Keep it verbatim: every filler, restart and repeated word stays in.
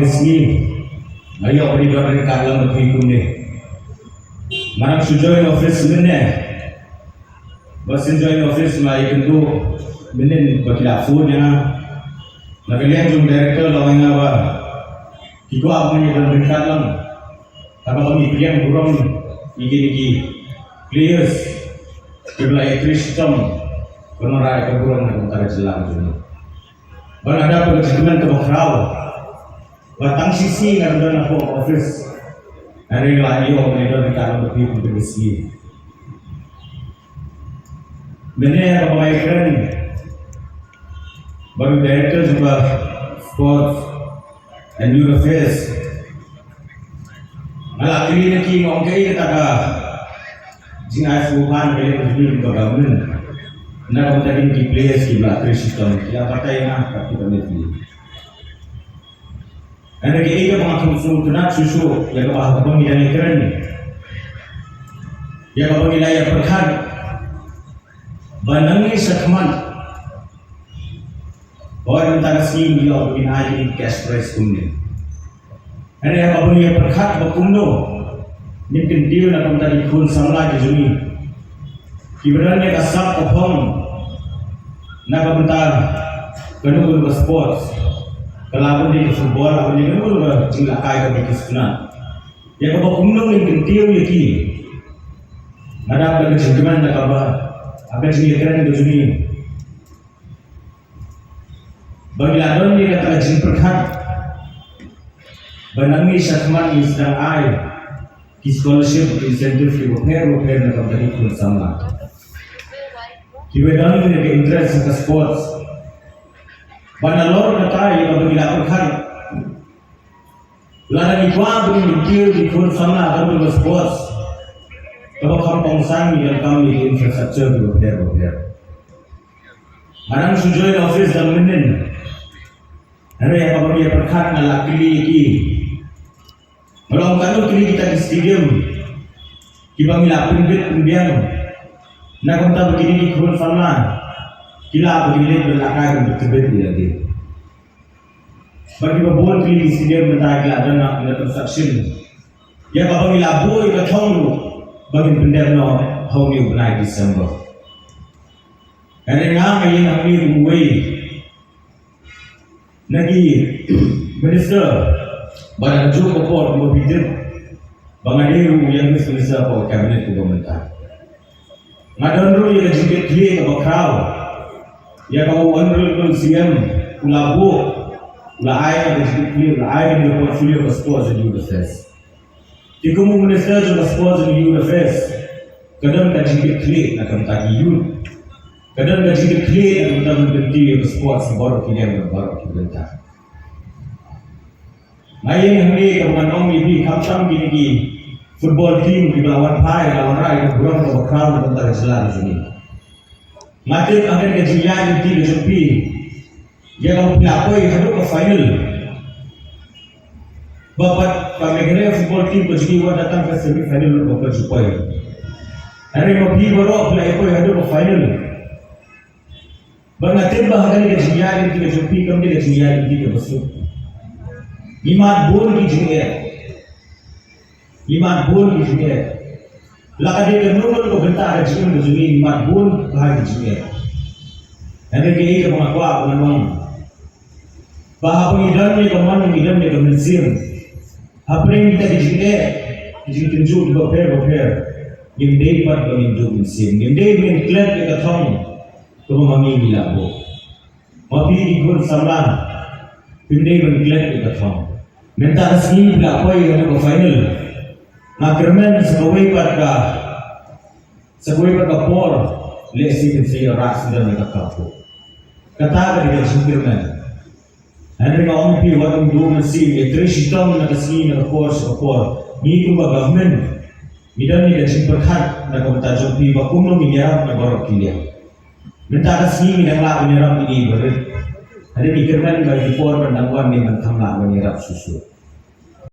Sngi nga ïoh ban ïadon ryngkat lang bad phi kumne. Nga dang shu join office mynne. Ba shu join office nga ïakynduh mynnin ba ki la phone ïa nga. Na ka liang jong director la ong ïa nga ba ki kwah ban ïadon ryngkat lang. Kaba ngi pdiang burom ïa kine ki players kiba la ïatrei shitom ban wanrah ïa ka burom na ka bynta ka jylla ka jong ngi. Ba nga dap ka jingkmen kaba khraw ba tang shisha nga dang don hapoh office. Hynrei la ïoh ban ïadon ryngkat bad phi kumne ka sngi. Mynne kaba ngi kren bad u director jong ka Sports and Youth Affairs. Nga la kylli na ki, nga ong kaei kata ka jingai sngewbha na ka liang jong ngi ka government na ka bynta kine ki players kiba la trei shitom. Ki la batai nga, ka ki ba ne ki. Hynrei kaei kaba nga sngewtynnat shuh shuh ïa kaba haba ngi dang ïakren, ïa kaba ngi la ïapyrkhat ba nangne shakhmat ba na ka bynta ka sngi ngi ïoh ban ai ïa ki cash prize kumne. Hynrei haba ngi ïapyrkhat ba kumno ngin kyntiew na ka bynta ki khun samla ki jong ngi kiba don ïa ka sap ka phong na ka bynta kano kano ka sports, ka lah ban dei ka football, lah ban dei kano kano ka jinglehkai kaba ki sngewtynnat. Ïa kaba kumno ngin kyntiew ïa ki. Nga dap da ka jingkmen na kaba ha ka jingïakren ka jong ngi ba ngi la don ïa kata ka jingpyrkhat ba nangne shakhmat ngin sdang ai ki scholarship, ki incentive kiba pher ba pher na ka bynta ki khun samla kiba don ïa ka interest ha ka sports. Ba nalor kata ïa kaba ngi la pyrkhat, lada ngi kwah ba ngin kyntiew ki khun samla ha ka bynta ka sports, kaba kham kongsan ngi donkam ïa ki infrastructure kiba pher ba pher. Nga dang shu join office da mynnin. Hynrei haba ngi ïapyrkhat nga la kylli ïa ki. Nga la ong katno kine kita ki stadium kiba ngi la pynbit pynbiang na ka bynta ba kine ki khun samla ki lah ba kin leit ban lehkai ban tbit ïa lade. Bad kiba bun kine ki stadium mynta ki la don na construction. Ïa kaba ngi la buh ïa ka thong ruh ba ngin pyndep noh ha une u bnai December. Hynrei nga nga ïeng hangne kum uwei na ki minister ba na kajuh ka por kumba phi tip ba nga dei ruh u youngest minister hapoh ka cabinet kaba mynta. Nga don ruh ïa ka jingkitkhlieh kaba khraw ïa kaba u honorable C M u la buh, u la ai ka jingkitkhlieh, u la ai ka portfolio ka sports and youth affairs. Te kum u minister jong ka sports and youth affairs, ka don ka jingkitkhlieh na ka bynta ki youth. Ka don ka jingkitkhlieh na ka bynta ban kyntiew ïa ka sports ha baroh ki liang bad baroh ki bynta. Nga ïeng hangne kaba ngan ong ïa phi, khamtam kine ki football team kiba la wan phai, la wanrah ïa ka burom kaba khraw na ka bynta ka jylla ka jong ngi. Nga tip ha kane ka jingïaid lynti ka jong phi, ïa kaba phi la poi haduh ka final. Ba pat ka Meghalaya football team ka jong ngi wat la tang ka semi final ruh ba ka ju poi. Hynrei ma phi baroh phi la ïa poi haduh ka final. Ba nga tip ba ha kane ka jingïaid lynti ka jong phi kam dei ka jingïaid lynti kaba suk. Ngi mad bun ki jingeh. Ngi mad bun ki jingeh. La ka dei kano kano ka bynta ka jingim ka jong ngi, ngi mad bun bha ki jingeh. Hynrei kaei kaba nga kwah ban ong, ba haba ngi don ïa ka mon, ngi don ïa ka mynsiem, hapdeng kita ki jingeh, ki jingtynjuh kiba pher ba pher, ngim dei pat ba ngin duh mynsiem, ngim dei ba ngin klet ïa ka thong kaba ma ngi ngi la buh. Ma phi ki khun samla, phim dei ban klet ïa ka thong. Mynta ka sngi phi la poi haduh ka final. Nga kyrmen sa kawei pat ka, sa kawei pat ka por, lehse phin sa ïoh rah sdang ïa ka cup ruh. Kata ka dei ka jingkyrmen. Hynrei nga ong ïa phi, wat ym duh mynsiem, ïatrei shitom na ka sngi na ka por sha ka por. Ngi kumba government ngi don ïa ka jingpyrkhat na ka bynta jong phi ba kumno ngin ïarap na baroh ki liang. Mynta ka sngi ngi dang lah ban ïarap ïa ngi barit. Hadien ngi kyrmen ba ki por ban dang wan ngin dang kham lah ban ïarap shuh shuh.